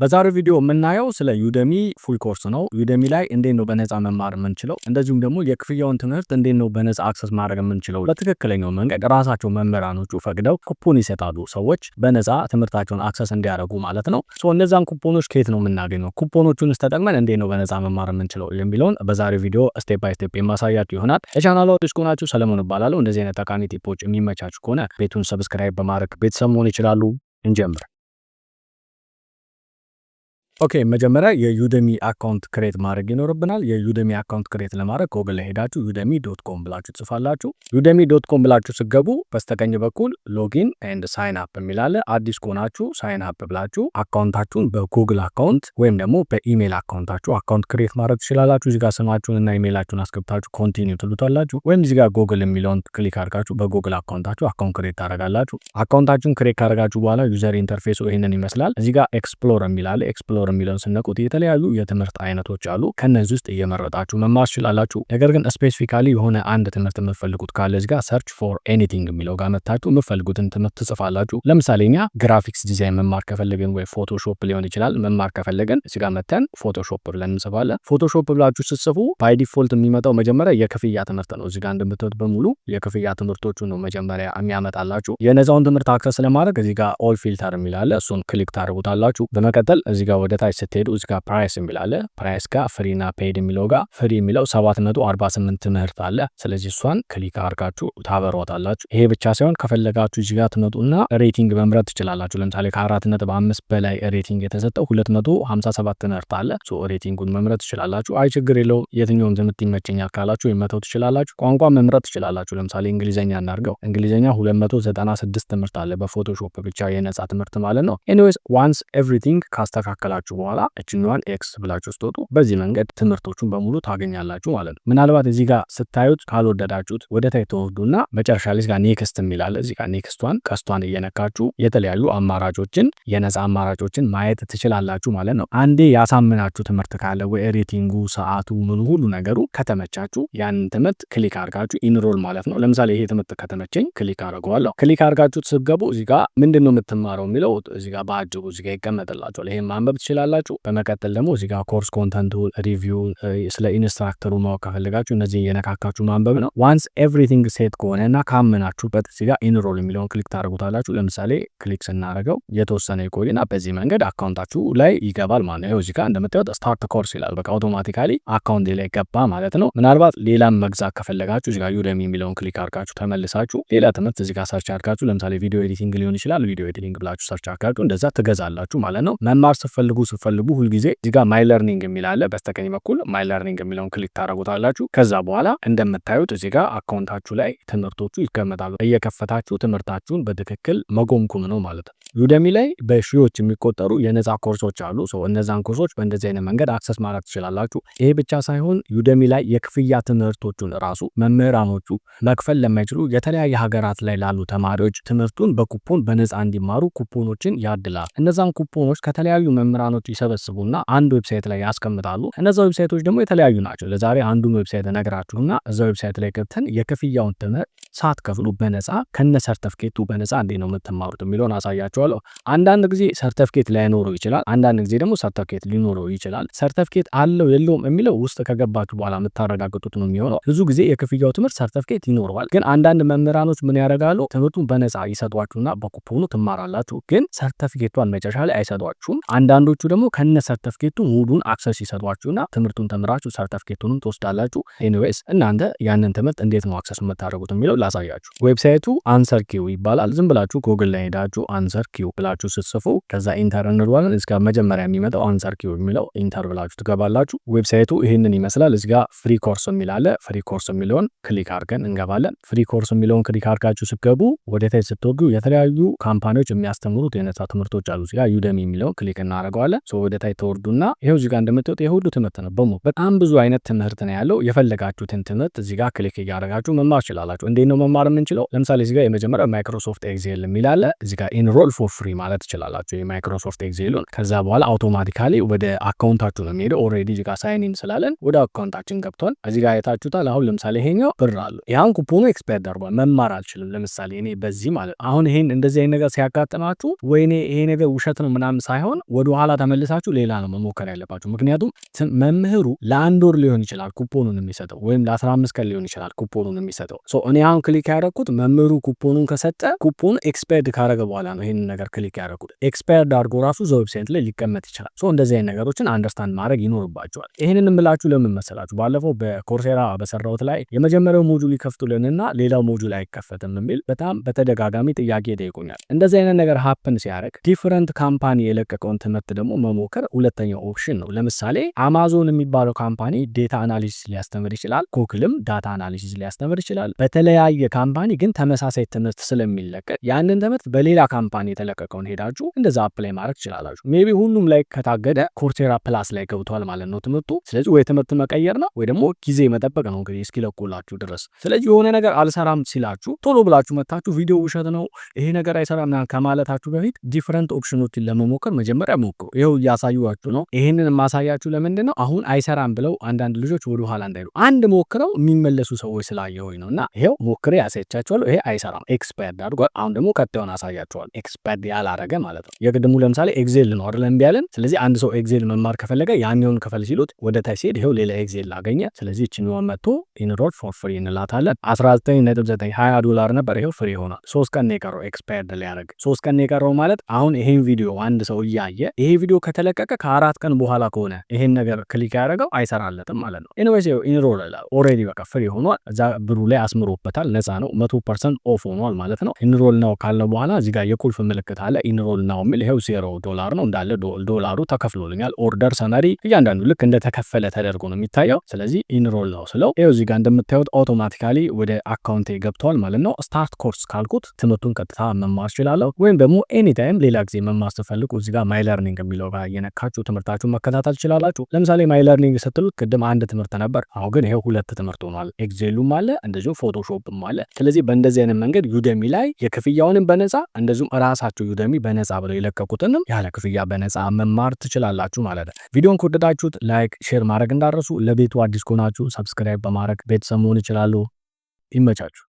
በዛሬው ቪዲዮ የምናየው ስለ Udemy full course ነው። Udemy ላይ እንዴት ነው በነፃ መማር የምንችለው፣ እንደዚሁም ደግሞ የክፍያውን ትምህርት እንዴት ነው በነፃ access ማድረግ የምንችለው። በትክክለኛው መንገድ ራሳቸው መምህራኖቹ ፈቅደው ኩፖን ይሰጣሉ፣ ሰዎች በነፃ ትምህርታቸውን access እንዲያደርጉ ማለት ነው። So እነዛን ኩፖኖች ከየት ነው የምናገኘው፣ ኩፖኖቹንስ ተጠቅመን እንዴት ነው በነፃ መማር የምንችለው የሚለውን በዛሬው ቪዲዮ step by step የማሳያችሁ ይሆናል። ለቻናሉ አዲስ ከሆናችሁ ሰለሞን እባላለሁ። እንደዚህ አይነት ጠቃሚ tip ኦች የሚመቻችሁ ከሆነ ቤቱን subscribe በማድረግ ቤተሰብ መሆን ይችላሉ። እንጀምር። Okay፣ መጀመሪያ የ Udemy account create ማድረግ ይኖርብናል። የ Udemy account create ለማድረግ ጎግል ላይ ሄዳችሁ udemy.com ብላችሁ ትጽፋላችሁ። udemy.com ብላችሁ ስትገቡ በስተቀኝ በኩል login and sign up የሚል አለ። አዲስ ከሆናችሁ sign up ብላችሁ account ኣችሁን በ Google account ወይም ደግሞ በ email account ኣችሁ account create ማድረግ ትችላላችሁ። እዚጋ ስማችሁን እና ኢሜይላችሁን አስገብታችሁ continue ትሉታላችሁ። ወይም እዚጋ ጎግል የሚለውን click አድርጋችሁ በ Google account ኣችሁ account create ታደርጋላችሁ። Account ኣችሁን create ካደረጋችሁ በኋላ user interface ኡ ይህንን ይመስላል። እዚጋ explore የሚል አለ። Explore የሚለውን ስትነኩት የተለያዩ የትምህርት አይነቶች አሉ። ከነዚህ ውስጥ እየመረጣችሁ መማር ትችላላችሁ። ነገር ግን specifically የሆነ አንድ ትምህርት የምትፈልጉት ካለ እዚጋ search for anything የሚለው ጋር መታችሁ የምትፈልጉትን ትምህርት ትጽፋላችሁ። ለምሳሌ እኛ graphics design መማር ከፈለግን ወይ Photoshop ሊሆን ይችላል መማር ከፈለግን እዚጋ መተን Photoshop ብለን እንጽፋለን። Photoshop ብላችሁ ስትጽፉ by default የሚመጣው መጀመሪያ የክፍያ ትምህርት ነው። እዚጋ እንደምታዩት በሙሉ የክፍያ ትምህርቶቹ ነው መጀመሪያ የሚያመጣላችሁ። የነፃውን ትምህርት access ለማድረግ እዚጋ all filter የሚል አለ። እሱን click ታደርጉታላችሁ። በመቀጠል እዚጋ ወደ ታች ስትሄዱ እዚጋ price የሚል አለ። Price ጋር free ና paid የሚለው ጋር free የሚለው 748 ትምህርት አለ። ስለዚህ እሷን click አድርጋችሁ ታበሯታላችሁ። ይሄ ብቻ ሳይሆን ከፈለጋችሁ እዚህ ጋር ትመጡና rating መምረጥ ትችላላችሁ። ለምሳሌ ከ4.5 በላይ rating የተሰጠው 257 ትምህርት አለ። So rating ኡን መምረጥ ትችላላችሁ። አይ ችግር የለውም የትኛውም ትምህርት ይመቸኛል ካላችሁ ወይም መተው ትችላላችሁ። ቋንቋ መምረጥ ትችላላችሁ። ለምሳሌ እንግሊዘኛ እናድርገው። እንግሊዘኛ 296 ትምህርት አለ በ Photoshop ብቻ የነፃ ትምህርት ማለት ነው። Anyways, once everything ካስተካከላችሁ በኋላ እችኛዋን X ብላችሁ ስትወጡ በዚህ መንገድ ትምህርቶቹን በሙሉ ታገኛላችሁ ማለት ነው። ምናልባት እዚህ ጋር ስታዩት ካልወደዳችሁት ወደ ታች ትወርዱና መጨረሻ ላይ እዚህ ጋር next የሚል አለ። እዚህ ጋር next ኧን ቀስቷን እየነካችሁ የተለያዩ አማራጮችን፣ የነፃ አማራጮችን ማየት ትችላላችሁ ማለት ነው። አንዴ ያሳመናችሁ ትምህርት ካለ ወይ rating ኡ፣ ሰዓቱ፣ ምኑ ሁሉ ነገሩ ከተመቻችሁ ያንን ትምህርት click አድርጋችሁ enroll ማለት ነው። ለምሳሌ ይሄ ትምህርት ከተመቸኝ click አድርገዋለሁ። Click አድርጋችሁ ስትገቡ እዚህ ጋር ምንድን ነው የምትማረው የሚለው እዚህ ጋር በአጭሩ እዚህ ጋር ይቀመጥላችኋል። ይሄን ማንበብ ትችላላችሁ። በመቀጠል ደግሞ እዚህ ጋር course content ኡ፣ review፣ ስለ instructor ኡ ማወቅ ከፈለጋችሁ እነዚህ እየነካካችሁ ማንበብ ነው። Once everything set ከሆነ እና ካመናችሁበት እዚህ ጋር enroll የሚለውን click ታደርጉታላችሁ። ለምሳሌ click ስናደርገው የተወሰነ ይቆይና በዚህ መንገድ account ኣችሁ ላይ ይገባል ማለት ነው። እዚህ ጋር እንደምታዩት start course ይላል። በቃ automatically account ላይ ገባ ማለት ነው። ምናልባት ሌላም መግዛት ከፈለጋችሁ እዚህ ጋር Udemy የሚለውን click አድርጋችሁ ተመልሳችሁ ሌላ ትምህርት እዚህ ጋር search አድርጋችሁ፣ ለምሳሌ video editing ሊሆን ይችላል። Video editing ብላችሁ search አድርጋችሁ እንደዛ ትገዛላችሁ ማለት ነው። መማር ስትፈልጉ ሁልጊዜ እዚህ ጋር my learning የሚል አለ። በስተቀኝ በኩል my learning የሚለውን click ታደርጉታላችሁ። ከዛ በኋላ እንደምታዩት እዚህ ጋር account ኣችሁ ላይ ትምህርቶቹ ይቀመጣሉ። እየከፈታችሁ ትምህርታችሁን በትክክል መጎምጎም ነው ማለት ነው። Udemy ላይ በሺዎች የሚቆጠሩ የነፃ ኮርሶች አሉ። እነዛን ኮርሶች በእንደዚህ አይነት መንገድ access ማድረግ ትችላላችሁ። ይሄ ብቻ ሳይሆን Udemy ላይ የክፍያ ትምህርቶቹን ራሱ መምህራኖቹ መክፈል ለማይችሉ የተለያየ ሀገራት ላይ ላሉ ተማሪዎች ትምህርቱን በኩፖን በነፃ እንዲማሩ ኩፖኖችን ያድላል። እነዛን ኩፖኖች ከተለያዩ መምህራኖች ይሰበስቡና አንድ website ላይ ያስቀምጣሉ። እነዛ website ኦች ደግሞ የተለያዩ ናቸው። ለዛሬ አንዱን website እነግራችሁና እዛ website ላይ ገብተን የክፍያውን ትምህርት ሳትከፍሉ በነፃ ከነ ሰርተፍኬቱ በነፃ እንዴት ነው የምትማሩት የሚለውን አሳያችኋለሁ። አንዳንድ ጊዜ ሰርተፍኬት ላይኖረው ይችላል። አንዳንድ ጊዜ ደግሞ ሰርተፍኬት ሊኖረው ይችላል። ሰርተፍኬት አለው የለውም የሚለው ውስጥ ከገባችሁ በኋላ የምታረጋግጡት ነው የሚሆነው። ብዙ ጊዜ የክፍያው ትምህርት ሰርተፍኬት ይኖረዋል። ግን አንዳንድ መምህራኖች ምን ያደርጋሉ? ትምህርቱን በነፃ ይሰጧችሁና በኩፖኑ ትማራላችሁ። ግን ሰርተፍኬቷን መጨረሻ ላይ አይሰጧችሁም። አንዳንዶቹ ደግሞ ከነ ሰርተፍኬቱ ሙሉን access ይሰጧችሁና ትምህርቱን ተምራችሁ ሰርተፍኬቱንም ትወስዳላችሁ። Anyways, እናንተ ያንን ትምህርት እንዴት ነው access የምታደርጉት የሚለው ላሳያችሁ። Website ኡ Answer Key ይባላል። ዝም ብላችሁ ጎግል ላይ ሄዳችሁ Answer Key ብላችሁ ስትጽፉ ከዛ enter እንለዋለን። እስከ መጀመሪያ የሚመጣው Answer Key የሚለው enter ብላችሁ ትገባላችሁ። Website ኡ ይህንን ይመስላል። እዚጋ free course የሚል አለ። Free course የሚለውን click አድርገን እንገባለን። Free course የሚለውን click አድርጋችሁ ስትገቡ ወደ ታች ስትወርዱ የተለያዩ company ዎች የሚያስተምሩት የነፃ ትምህርቶች አሉ። እዚጋ Udemy የሚለውን click እናደርገዋለን። ወደ ታች ትወርዱና ይኸው እዚጋ እንደምታዩት የሁሉ ትምህርት ነው። በሙሉ በጣም ብዙ አይነት ትምህርት ነው ያለው። የፈለጋችሁትን ትምህርት እዚጋ click እያደረጋችሁ መማር ትችላላችሁ። እንዴት ነው ነው መማር የምንችለው? ለምሳሌ እዚህ ጋር የመጀመሪያው Microsoft Excel የሚል አለ። እዚህ ጋር enroll for free ማለት ትችላላችሁ የ Microsoft Excel ኡን። ከዛ በኋላ automatically ወደ account ኣችሁ ነው የሚሄደው። Already እዚህ ጋር sign in ስላለን ወደ account ኣችን ገብቷል። እዚህ ጋር አይታችሁታል። አሁን ለምሳሌ ይሄኛው ብር አለው። ይሄን ኩፖኑ expired አድርጓል፣ መማር አልችልም። ለምሳሌ እኔ በዚህ ማለት አሁን ይሄን እንደዚህ አይነት ነገር ሲያጋጥማችሁ ወይኔ ይሄ ነገር ውሸት ነው ምናምን ሳይሆን ወደ ኋላ ተመልሳችሁ ሌላ ነው መሞከር ያለባችሁ። ምክንያቱም መምህሩ ለአንድ ወር ሊሆን ይችላል ኩፖኑን የሚሰጠው ወይም ለ15 ቀን ሊሆን ይችላል ኩፖኑን የሚሰጠው። So እኔ አሁን click ያደረኩት መምህሩ ኩፖኑን ከሰጠ ኩፖኑ expired ካረገ በኋላ ነው ይሄንን ነገር click ያደረኩት። Expired አድርጎ ራሱ እዛ website ላይ ሊቀመጥ ይችላል። So እንደዚህ አይነት ነገሮችን understand ማድረግ ይኖርባችኋል። ይሄንን የምላችሁ ለምን መሰላችሁ? ባለፈው በ Coursera በሰራሁት ላይ የመጀመሪያው module ይከፍቱልንና ሌላው module አይከፈትም የሚል በጣም በተደጋጋሚ ጥያቄ ይጠይቁኛል። እንደዚህ አይነት ነገር happen ሲያደርግ different company የለቀቀውን ትምህርት ደግሞ መሞከር ሁለተኛው option ነው። ለምሳሌ አማዞን የሚባለው company data analysis ሊያስተምር ይችላል። Google ም data analysis ሊያስተምር ይችላል። በተለያየ company ግን ተመሳሳይ ትምህርት ስለሚለቀቅ ያንን ትምህርት በሌላ company የተለቀቀውን ሄዳችሁ እንደዛ apply ማድረግ ትችላላችሁ። Maybe ሁሉም ላይ ከታገደ Coursera Plus ላይ ገብቷል ማለት ነው ትምህርቱ። ስለዚህ ወይ ትምህርት መቀየር ነው ወይ ደግሞ ጊዜ መጠበቅ ነው እንግዲህ እስኪለቁላችሁ ድረስ። ስለዚህ የሆነ ነገር አልሰራም ሲላችሁ ቶሎ ብላችሁ መታችሁ ቪዲዮ ውሸት ነው፣ ይሄ ነገር አይሰራም ከማለታችሁ በፊት different option ኦችን ለመሞከር መጀመሪያ ሞክሩ። ይኸው እያሳየኋችሁ ነው። ይሄንን የማሳያችሁ ለምንድን ነው? አሁን አይሰራም ብለው አንዳንድ ልጆች ወደ ኋላ እንዳይሉ አንድ ሞክረው የሚመለሱ ሰዎች ስላየሁኝ ነው። እና ይሄው ሞክሬ አሳይቻችኋለሁ። ይሄ አይሰራም፣ expired አድርጓል። አሁን ደግሞ ቀጣዩን አሳያችኋለሁ። Expired ያላረገ ማለት ነው። የቅድሙ ለምሳሌ Excel ነው አይደል እምቢ ያለን። ስለዚህ አንድ ሰው Excel መማር ከፈለገ ያኛውን ክፈል ሲሉት ወደ ታች ሲሄድ ይሄው ሌላ Excel አገኘ። ስለዚህ እችኛዋን መጥቶ enroll for free እንላታለን። 19.9 20 ዶላር ነበር፣ ይሄው free ሆኗል። 3 ቀን ነው የቀረው expired ሊያደርግ። 3 ቀን ነው የቀረው ማለት አሁን ይሄን ቪዲዮ አንድ ሰው እያየ ይሄ ቪዲዮ ከተለቀቀ ከ4 ቀን በኋላ ከሆነ ይሄን ነገር click ያደረገው አይሰራለትም ማለት ነው። Anyways enroll already በቃ free ሆኗል። እዛ ብሩ ላይ አስምሮበታል። ነፃ ነው። 100% off ሆኗል ማለት ነው። Enroll now ካልነው በኋላ እዚህ ጋር የቁልፍ ምልክት አለ። Enroll now የሚል ይሄው 0 ዶላር ነው፣ እንዳለ ዶላሩ ተከፍሎልኛል። Order summary እያንዳንዱ ልክ እንደተከፈለ ተደርጎ ነው የሚታየው። ስለዚህ enroll now ስለው ይኸው እዚህ ጋር እንደምታዩት automatically ወደ account ኤ ገብቷል ማለት ነው። Start course ካልኩት ትምህርቱን ቀጥታ መማር እችላለሁ። ወይም ደግሞ anytime ሌላ ጊዜ መማር ስትፈልጉ እዚህ ጋር my learning የሚለው ጋር እየነካችሁ ትምህርታችሁን መከታተል ትችላላችሁ። ለምሳሌ my learning ስትሉት ቅድም አንድ ትምህርት ነበር። አሁን ግን ይሄው ሁለት ትምህርት ሆኗል። Excel ኡም አለ፣ እንደዚሁም Photoshop ም አለ። ስለዚህ በእንደዚህ አይነት መንገድ Udemy ላይ የክፍያውንም በነፃ፣ እንደዚሁም እራሳቸው Udemy በነፃ ብለው የለቀቁትንም ያለ ክፍያ በነፃ መማር ትችላላችሁ ማለት ነው። ቪዲዮን ከወደዳችሁት like፣ share ማድረግ እንዳትረሱ። ለቤቱ አዲስ ከሆናችሁ subscribe በማድረግ ቤተሰብ መሆን ይችላሉ። ይመቻችሁ።